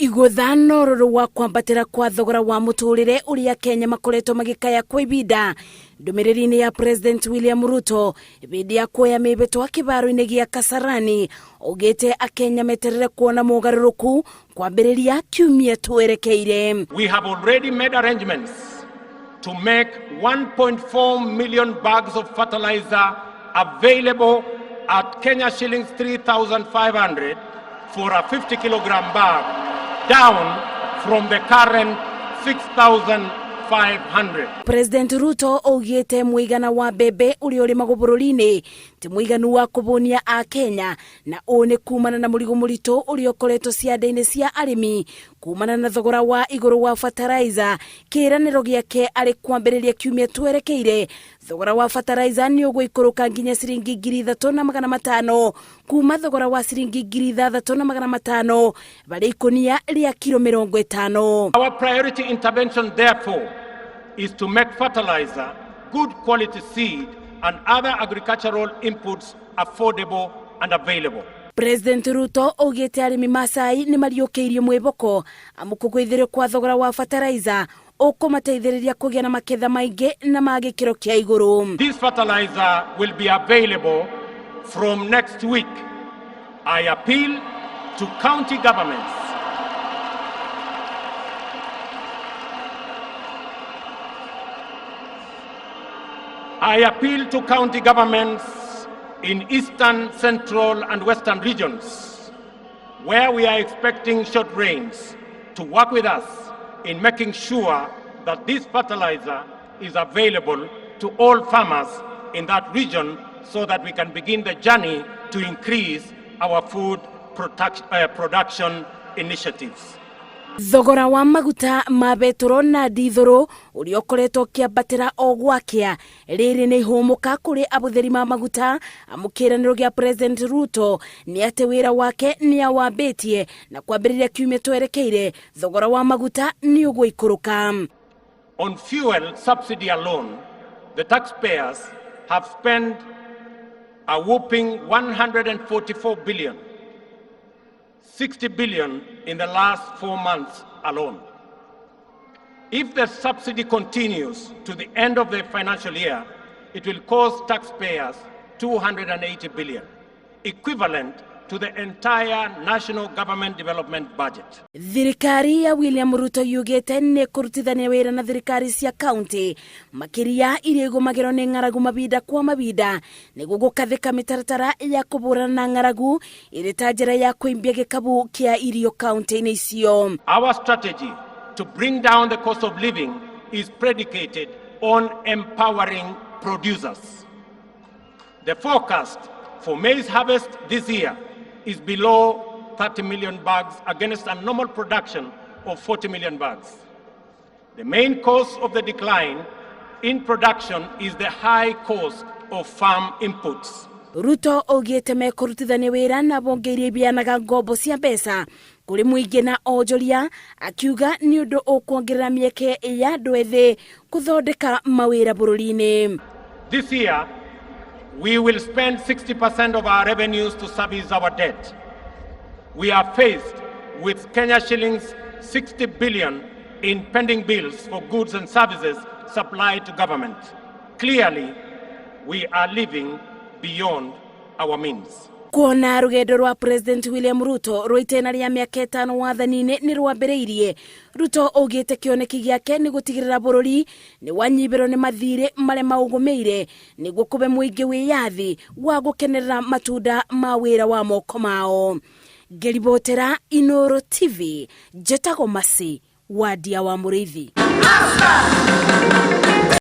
Igũtha na ũrũrũ wa kwambatĩra kwa thogora wa mũtũrĩre ũrĩa Kenya makoretwo magĩkaya kwa ibinda. Ndũmĩrĩri-inĩ ya President William Ruto hĩndĩ ya kuoya mĩhĩtwa kĩbaro-inĩ gĩa Kasarani augĩte akenya meterere kuona mogarũrũku kwambĩrĩria kiumia twerekeire. We have already made arrangements to make 1.4 million bags of fertilizer available at Kenya shillings 3,500 for a 50 kilogram bag, down from the current 6,500. President Ruto augĩte mũigana wa mbembe ũrĩa ũrĩmagwo bũrũri-inĩ ti mũiganu wa kũbũnia a Kenya, na ũũ nĩ kumana na mũrigo mũritũ ũrĩa ũkoretwo ciande-inĩ cia arĩmi kumana na thogora wa igũrũ wa fertilizer. Kĩĩranĩro gĩake arĩ kwambĩrĩria kiumia twerekeire thogora wa fertilizer nĩ ũgũikũrũka nginya ciringi 3,500 kuma thogora wa ciringi 6,500 varĩ ikũnia rĩa kiro 50. Our priority intervention, therefore, is to make fertilizer, good quality seed, and other agricultural inputs affordable and available. President Ruto augĩte arĩmi macai nĩ mariũkĩirie mwĩboko amu kũgũithĩrio kwa thogora wa fertilizer ũkũmateithĩrĩria kũgĩa na maketha maingĩ na ma gĩkĩro kĩa igũrũ. This fertilizer will be available from next week. I appeal to county governments I appeal to county governments in eastern, central, and western regions where we are expecting short rains to work with us in making sure that this fertilizer is available to all farmers in that region so that we can begin the journey to increase our food production initiatives. Thogora wa maguta ma betũrũ na ndithũrũ ũrĩa ũkoretwo ũkĩambatĩra o gwakĩa rĩrĩ nĩ ihũmũka kũrĩ abũthĩri ma maguta, amu kĩĩranĩro gĩa President Ruto nĩ atĩ wĩra wake nĩ awambĩtie na kwambĩrĩria kiumia twerekeire thogora wa maguta nĩ ũgũikũrũka. On fuel subsidy alone, the taxpayers have spent a whopping 144 billion, 60 billion in the last 4 months alone. If the subsidy continues to the end of the financial year, it will cost taxpayers 280 billion, equivalent to the entire national government development budget. Thirikari ya William Ruto yugĩte nĩ kũrutithania wĩra na thirikari cia kaunti makĩria iria igũmagĩrwo nĩ ng'aragu mabinda kwa mabinda nĩguo gũkathĩka mĩtaratara ya kũbũrana na ng'aragu ĩrĩ ta njĩra ya kũimbia gĩkabu kĩa irio kaunti-inĩ icio. Our strategy to bring down the cost of living is predicated on empowering producers. The forecast for maize harvest this year is below 30 million bags against a normal production of 40 million bags. The main cause of the decline in production is the high cost of farm inputs. Ruto augĩte mekũrutithania wĩra na bonge iria ibianaga ngombo cia mbeca kũrĩ mũingĩ na onjoria, akiuga nĩ ũndũ ũkuongerera mĩeke ya andũ ethĩ kũthondeka mawĩra bũrũri-inĩ. This year, we will spend 60% of our revenues to service our debt. We are faced with Kenya shillings 60 billion in pending bills for goods and services supplied to government. Clearly, we are living beyond our means. Kuona rũgendo rwa President William Ruto rwa itĩna rĩa mĩaka 5 wathani-inĩ nĩ rwambĩrĩirie. Ruto augĩte kĩoneki gĩake nĩ gũtigĩrĩra bũrũri nĩ wanyibĩrwo nĩ mathirĩ marĩa maũgũmĩire nĩguo kũbe mũingĩ wĩyathi wa gũkenerera matunda ma wĩra wa moko mao. Ngĩribotera Inooro TV, njĩtagwo Mercy Wandia wa Mũrĩithi.